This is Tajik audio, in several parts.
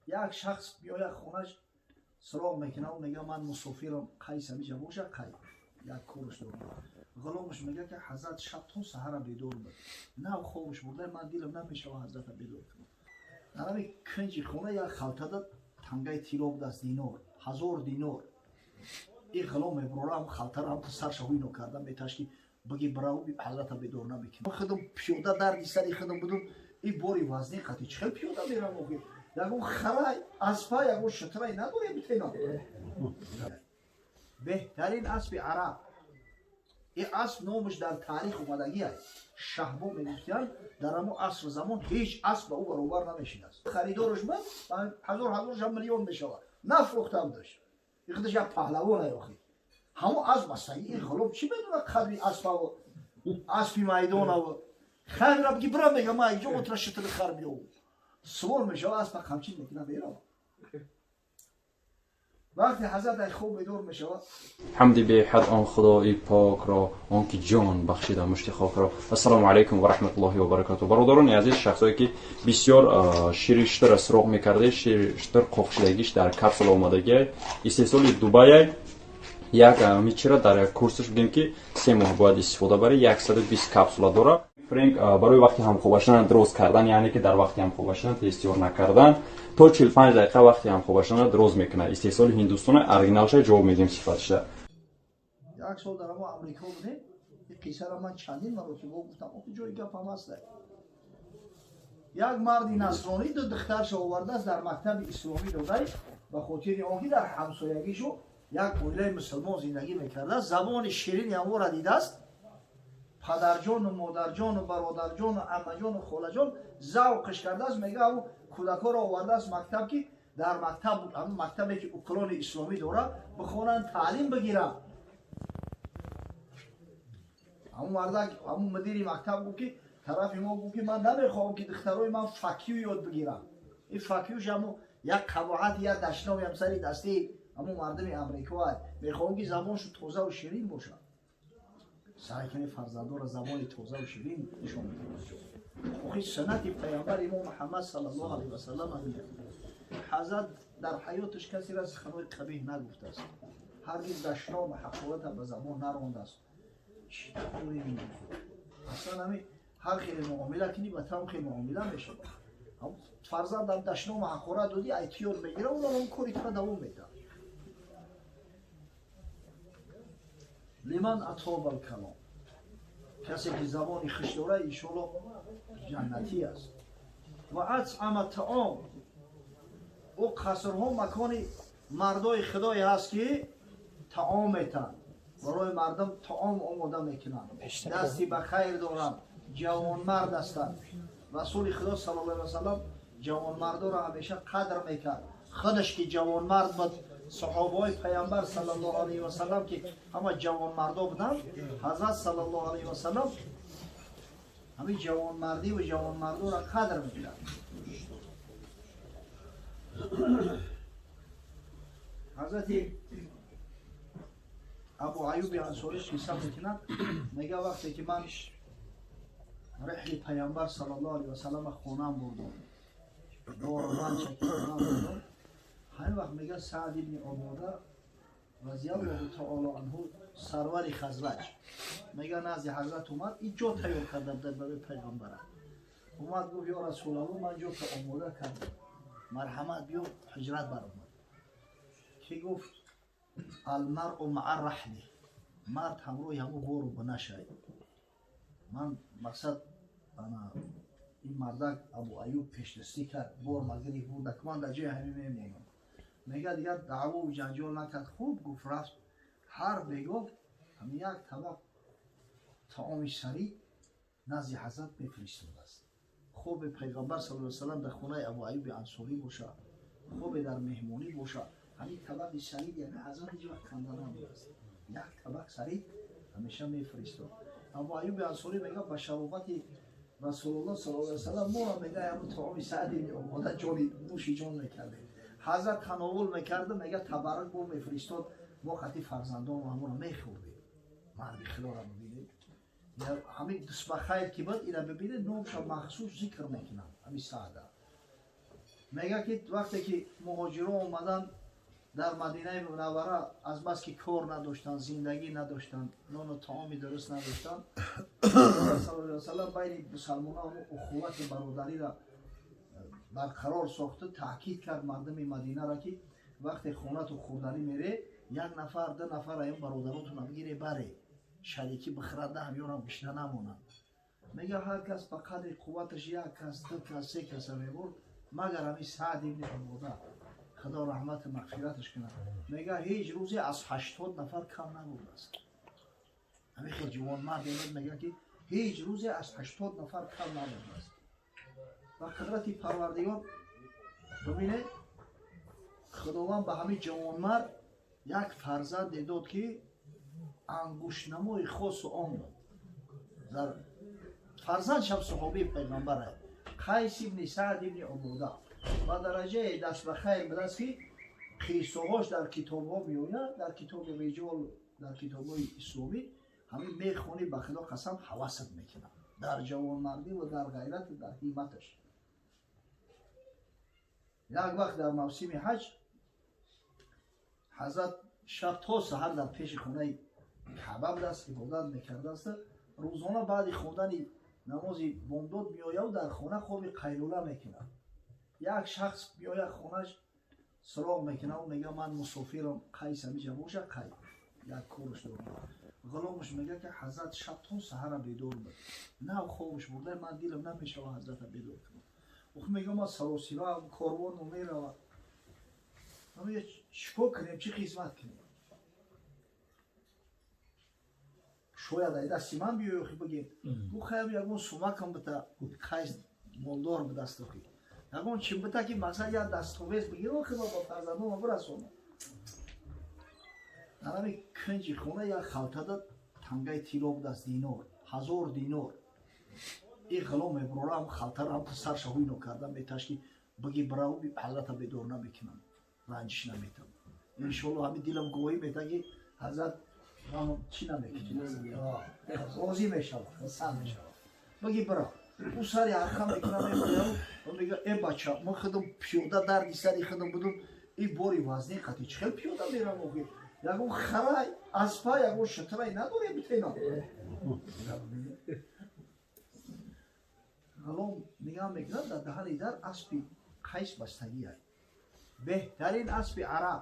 Як шахс биёяд хонаш суроғ мекунад, мега ман мусофирам, қайс ҳамиҷа боша, қай як корш дорам. Ғуломаш мега ки ҳазрат шаб то саҳара бедор буд, нав хобаш бурда, ман дилам намешава ҳазрата бедор кунам. Дар ҳамин кунҷи хона як халтада тангаи тилло будааст, динор, 1000 динор. Ин ғулом мебурора ҳам халтара ҳам сарша ҳуйно карда меташ ки биги бирав ҳазрата бедор намекунам. Худам пиёда дарди сари худам будум, ин бори вазни қати чӣ хел пиёда мерам охи? Ягон харай, аспа, ягон шутрай надорем битена. Беҳтарин аспи араб. Ин асп номаш дар таърих омадагӣ аст. Шаҳбо мегуфтиянд, дар ҳамон асру замон ҳеҷ асп ба ӯ баробар намешидаст. Харидораш буд, ҳазор ҳазоршам миллион мешавад. Нафрӯхтам дошт. Ин худаш як паҳлавон ай охи. Ҳамон асп масалан ин ғулом чӣ медонад қадри аспаву аспи майдонаву. Хайра биги бирам мега ман якҷо отра шутри хар биёву. Сувор мешава, аспа қамчин мекунад, мерава. Вақте ҳазрат ай хоб бедор мешавад. Ҳамди беҳад он худои покро, он ки ҷон бахшида мушти хокро. Ассалому алайкум ва раҳматуллоҳи ва баракату. Бародарони азиз, шахсое ки бисёр шири шутра суроғ мекарде, шири шутр қоқшидагиш дар капсула омадагиай, истеҳсоли Дубайай, як мичира дар як курсаш бигем ки 3 моҳ бояд истифода барӣ, 120 капсула дора. Френк барои вақти ҳамхобашидан дроз кардан, яъне ки дар вақти ҳамхобашидан тезтиёр накардан, то 45 дақиқа вақти ҳамхобашидан дроз мекунад. Истеҳсоли Ҳиндустона, оригиналша ҷавоб медиҳем сифатша. Як сол дар ҳамо Амрико будем, ин қиссаро ман чандин маротиба гуфтам, охи ҷои гап ҳам аст. Як марди насронӣ ду духтарша овардааст дар мактаби исломӣ додай, ба хотири он ки дар ҳамсоягишу як оилаи мусулмон зиндагӣ мекардааст, забони ширини ҳаморо дидааст, падарҷону модарҷону бародарҷону аммаҷону холаҷон завқш кардааст, мега ҳамун кӯдакҳоро овардааст мактаб ки дар мактаб, ҳамун мактабе ки уклони исломӣ дорад, бихонанд, таълим бигиранд. Ҳамун мардак, ҳамун мудири мактаб гуфт ки тарафи мо гуфт ки ман намехоҳам ки духтарои ман факю ёд бигиранд. Ин факюш ҳамун як қабоҳат, як дашноми ҳам сари дасти ҳамун мардуми Амрико аст. Мехоҳам ки забоншу тозаву ширин бошад. Саъй кунед фарзандонро забони тозаву ширин нишон медиҳед. Охи суннати паёмбари мо Муҳаммад саллаллоҳу алайҳи васаллам ҳамин аст. Ҳазрат дар ҳаёташ касеро суханҳои қабеҳ нагуфтааст, ҳаргиз дашному ҳақората ба забон нарондааст. Чӣ дорем имрӯз? Аслан ҳамин ҳар хеле муомила кунӣ, ба там хел муомила мешавад. Фарзандам дашному ҳақорат додӣ, ай ту ёд мегира, онам ҳам кори тура давом медиҳад. Лиман атобал калом, касе ки забони хуш дорад, иншоалло ҷаннатӣ аст. Ва атъама таом, ӯ қасрҳо макони мардои худое ҳаст ки таом метаҳанд, барои мардум таом омода мекунанд, дасти ба хайр доранд, ҷавонмард ҳастанд. Расули худо саллаллоҳу алайҳи васаллам ҷавонмардоро ҳамеша қадр мекард. Худаш ки ҷавонмард буд, саҳобаҳои паёмбар саллаллоҳу алайҳи васаллам ки ҳама ҷавонмардо буданд, ҳазрат саллаллоҳу алайҳи васаллам ҳамин ҷавонмардиву ҷавонмардоро қадр мекард. Ҳазрати Абу Аюби Ансорӣ қисса мекунад, мега вақте ки ман реҳли паёмбар саллаллоҳу алайҳи васаллам хонаам бурдам, доруманча ки хонаам бурдам, ҳамин вақт мега Саъд ибни Убода разияллоҳу таоло анҳу, сарвари Хазраҷ, мега назди ҳазрат омад, ин ҷо тайёр карда буда барои пайғамбара. Омад гуфт: ё Расулаллоҳ, ман ҷото омода кардам, марҳамат, биё ҳиҷрат баромад. Ки гуфт: алмаръу маа раҳли, мард ҳамроҳи ҳамун бору бинашай. Ман мақсад ана ин мардак Абу Аюб пешдастӣ кард, бор магирифт бурда, ман дар ҷои ҳамин мемонам. Мега дигар даъвову ҷанҷол накард, хуб гуфт, рафт. Ҳар бегоҳ ҳамин як табақ таоми сарид назди ҳазрат мефиристодааст. Хоби пайғамбар саллаллоҳу алайҳи васаллам дар хонаи Абу Аюби Ансорӣ бошад, хобе дар меҳмонӣ бошад, ҳамин табақи сарид яъне ҳазрат ҳеҷ вақт канда набудааст. Як табақ сарид ҳамеша мефиристод. Абу Аюби Ансорӣ мега ба шарофати Расулуллоҳ саллаллоҳу алайҳи васаллам моро мега ҳамун таоми Саъд ибни Убода ҷони нӯши ҷон мекардем. Ҳазрат тановул мекарду мега табаррук бо мефиристод, мо қати фарзандону ҳамонро мехӯрдем. Марди худоро бибинед, ҳамин дустбахайр ки буд, ина бибинед, номша махсус зикр мекунанд ҳамин Саъда. Мега ки вақте ки муҳоҷирон омадан дар Мадинаи Мунаввара, аз бас ки кор надоштанд, зиндагӣ надоштанд, нону таоми дуруст надоштанд, саллаллоҳу алайҳи васаллам байни мусалмонон ухуввати бародариро барқарор сохта, таъкид кард мардуми Мадинаро, ки вақте хонату хӯрданӣ мере, як нафар, ду нафар аён бародаротуна бигире, баре шарикӣ бихӯрада, ҳамёнам гушна намонанд. Мега ҳар кас ба қадри қувваташ як кас, ду кас, се каса мебурд, магар ҳамин Саъд ибни Убода, Худо раҳмату мағфираташ кунад, мега ҳеҷ рӯзе аз 80 нафар кам набурдааст. Ҳамин хел ҷавонмард мега ки ҳеҷ рӯзе аз 80 нафар кам набурдааст. Ба қудрати Парвардигор бибинед, Худованд ба ҳамин ҷавонмард як фарзанде дод, ки ангуштнамои хосу он буд. Дар фарзанд шаб саҳобии пайғамбар Қайс ибни Саъд ибни Убода ба дараҷаи даст ба хайр будааст, ки қиссоҳош дар китобҳо меояд, дар китоби риҷол, дар китобҳои исломӣ ҳамин мехонӣ, ба Худо қасам, ҳавасат мекунад дар ҷавонмардӣ ва дар ғайрату дар ҳимматаш. Як вақт дар мавсими ҳаҷ ҳазрат шаб то саҳар дар пеши хонаи Каъба будааст, ибодат мекардааст. Рӯзона баъди хондани намози бомдод меояд, дар хона хоби қайлула мекунад. Як шахс меояд хонаш, суроғ мекунад, мега ман мусофирам, Қайс ҳамиҷа боша, қай як корш дорам. Ғуломаш мега ки ҳазрат шаб то саҳара бедор буд, нав хобаш бурда, ман дилам намешава ҳазрата бедор кунам. Охи мега ман саросимаам, корвону мерава, мега чӣ кор кунем, чӣ хизмат кунем? Шояд ай дасти ман биёй, охи бигем. Гуфт хайр, ягон сумакам бита, Қайс молдор будаст, охи ягон чӣ бита, ки мақсад як дастовез бигирам, охи ба фарзандонам бирасонам. Дар ҳамин кунҷи хона як халтада тангаи тилло будааст, динор, 1000 динор. Ин ғулом мебурора, ҳам халтаро ҳам сарша ҳуйно карда меташ, ки биги бирав, ҳазрата бедор намекунам, ранҷиш наметам. Иншоалло ҳамин дилам гувоҳӣ метад, ки ҳазрат чӣ намекунад, розӣ мешавад, хурсанд мешавад. Биги бирав. Ӯ сари арқа мекунад, мебуряв, мега э бача, ман худам пиёда дарди сари худам будум, ин бори вазни қати чӣ хел пиёда мерам охи? Ягон харай, аспа, ягон шутрай надорем битенам. Ғулом нигаҳ мекунад, дар даҳани дар аспи Қайс бастагиай, беҳтарин аспи араб.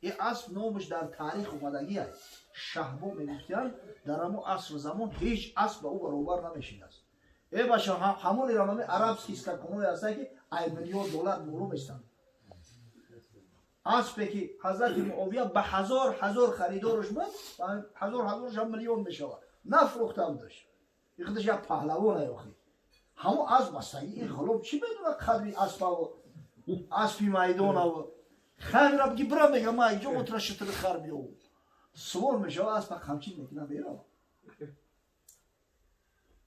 Ин асп номаш дар таърих омадагиай, Шаҳбо мегуфтиянд. Дар ҳамон асру замон ҳеҷ асп ба ӯ баробар намешидааст. Э баша, ҳамонеро ҳами арабский скакуное ҳастанд, ки ай миллион доллар боло местанд. Аспе ки ҳазрати Муовия ба ҳазор ҳазор харидораш буд, ҳазор ҳазораш ҳам миллион мешавад, нафрӯхтам дошт. Ин худаш як паҳлавон охи. Ҳамон асп бастагӣ. Ин ғулом чӣ медонад қадри аспаву аспи майдонаву? Хайра, биги бира, мега ман инҷо отра шутри хар биёвум. Сувор мешава, аспа қамчин мекунад, мерава.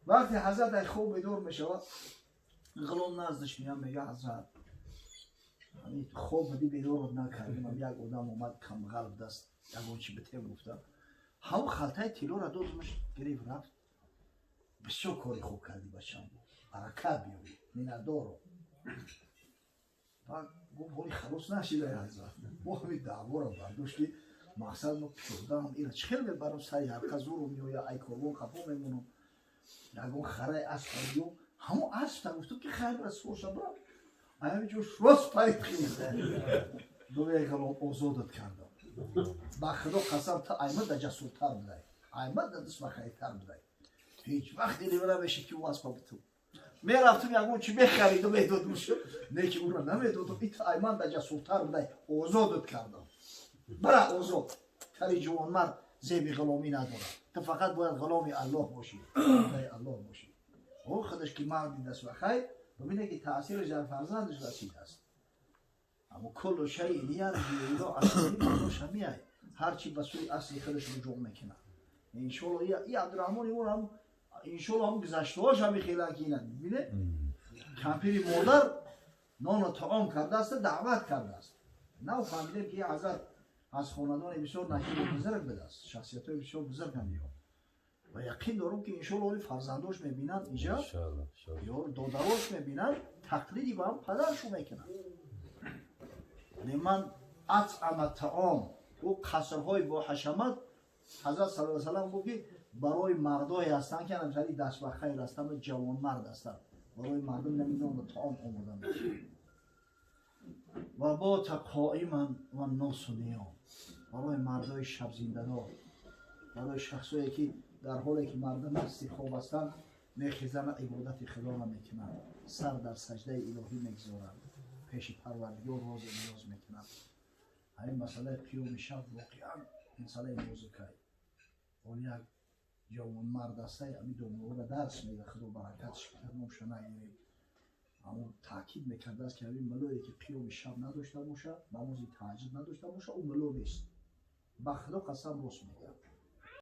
Вақте ҳазрат ай хоб бедор мешавад, ғулом наздаш меяд, мега ҳазрат, хоб буди, бедорот накардем, як одам омад, камғал будаст, ягон чи битем гуфта, ҳамон халтаи тиллоро додмаш, гирифт, рафт. Бисёр кори хуб кардӣ, бачам, баракат биёрӣ, миннатдорам. Баъд гуфт ҳоли халос нашида, ҳазрат, мо ҳамин даъворо бардошт, ки мақсад мо пиёдаам, ира чӣ хел мебарам, сари ҳарқа зуру меоя, ай корвон қафо мемонам, ягон хараи асп биём. Ҳамон аспта гуфтам, ки хайр, суворша бирам. Ҳамин ҷо рост парид хез. Гуфт ғулом, озодат кардам, ба Худо қасам, ту аймада ҷасуртар будай, аймада дастбахайртар будай. Ҳеҷ вақт дили намешид, ки ӯ аспа битум мерафтум, ягон чи мехаридум, медодум, не ки ӯро намедодум. Ит айманда ҷасуртар будай, озодат кардам, бира озод. Тари ҷавонмард зеби ғуломӣ надорад, ту фақат бояд ғуломи Аллоҳ бошӣ, бандаи Аллоҳ бошӣ. Ӯ худаш ки марди дастбахайр, бибине ки таъсираш дар фарзандаш расидааст. Аммо куллу шайъин ярҷиу ило аслиҳи, маънош ҳамиай, ҳарчи ба сӯи асли худаш руҷӯъ мекунад. Иншоалло и Абдураҳмони ӯ ҳам иншоалло ҳам гузаштаҳош ҳами хела ки ина бибине, кампири модар нону таом кардааст, даъват кардааст. Нав фаҳмидем, ки ҳазрат аз хонадони бисёр наҷибу бузург будааст, шахсиятҳои бисёр бузург ҳам ё. Ва яқин дорам, ки иншоалло фарзандош мебинанд инҷа ё додарош мебинанд, тақлиди ба ҳам падаршу мекунанд. Яъне ман атъама таом, ӯ қасрҳои бо ҳашамат, Ҳазрат сал салам гуфт, ки барои мардое ҳастанд, ки анамсари даст ба хайр ҳастанд ва ҷавонмард ҳастанд, барои мардум намедонанд, таом омода мешавад. Ва бота қоиман ва носу ниём, барои мардои шабзиндадор, барои шахсое, ки дар ҳоле ки мардум масти хоб ҳастанд, мехезанд, ибодати худоро мекунанд, сар дар саҷдаи илоҳӣ мегузоранд, пеши Парвардигор розу ниёз мекунанд. Ҳамин масъалаи қиёми шаб воқеан масъалаи нозукай. Он як ҷавонмард астай, ҳами домларо дарс меда, Худо баракатш кунад, номша нагирем. Аммо таъкид мекардааст, ки ҳамин муллое, ки қиёми шаб надошта бошад, намози таҳаҷҷуд надошта бошад, ӯ мулло нест. Ба Худо қасам, рост мегӯяд.